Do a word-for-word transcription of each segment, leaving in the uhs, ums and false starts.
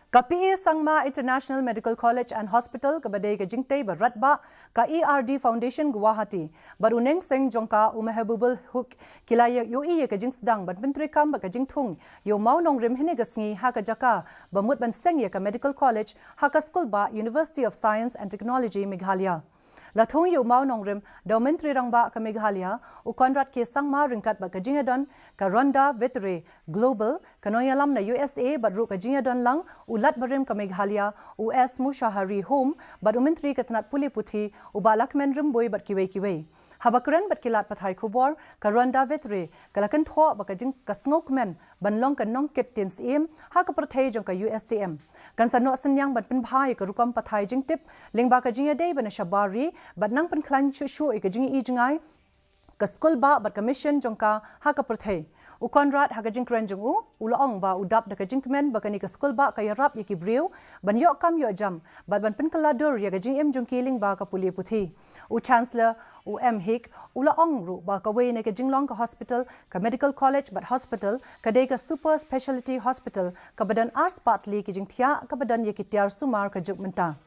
Ka P A Sangma International Medical College and Hospital, kaba dei ka jingtei ba radbah, ka E R D Foundation Guwahati bad u Neng Seng jong ka, u Mehbubul Huk, ki la ïohi ïa ka jingsdang ban pyntreikam bad ka jingthung ïa u mawnongrim hynne ka sngi ha ka jaka ba mut ban seng ïa ka Medical College ha ka skulbah University of Science and Technology Meghalaya. La thung ïa u mawnongrim da u Myntri Rangbah ka Meghalaya, u Conrad K Sangma, ryngkat bad ka jingïadon ka Rhonda Vetere Global, ka nongïalam na U S A, bad ruh ka jingïadon lang u Lat Barim ka Meghalaya, u S Mushahari Home, bad u Myntri ka tnat pule puthi, u Bah Lahkmen Rymbui, bad kiwei kiwei. Haba kren bad ki lad pathai khubor, ka Rhonda Vetere ka la kynthoh ba ka jing ka sngewkmen ban long ka nongkit tien syiem ha ka pyrthei jong ka U S T M. Kan sa noh synñiang ban pynbha ïa ka rukom pathai jingtip lyngba ka jingïadei bad na shabar ri, bad nang pynkhlaiñ shuh shuh ïa ka jingïohi jngai ka skulbah bad ka mission jong ka ha ka pyrthei. U Conrad, ha ka jingkren jong u, u la ong ba u dap da ka jingkmen ba kane ka skulbah ka ïarap ïa ki briew ban ïoh kam ïoh jam bad ban pynkylla dur ïa ka jingim jong ki lyngba ka pule puthi. U Chancellor, u M Hik, u la ong ruh ba kawei na ka jinglong ka hospital, ka Medical College bad Hospital, ka dei ka super speciality hospital kaba don ar spah tylli ki jingthiah kaba don ïa ki tiar sumar ka juk mynta.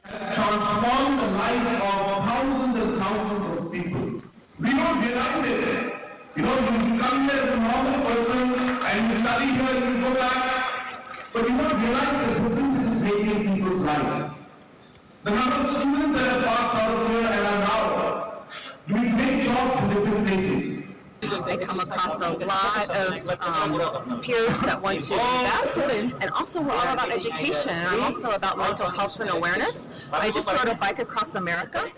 Transform the lives of thousands and thousands of people. We don't realize it. You know, you come here as a normal person and you study here and you go back, but you don't realize the difference it is making in people's lives. The number of students that have passed out of here and are now doing great jobs in different places. I come across a lot of um, peers that want to invest, and also we're all about education. And I'm also about mental health and awareness. I just rode a bike across America.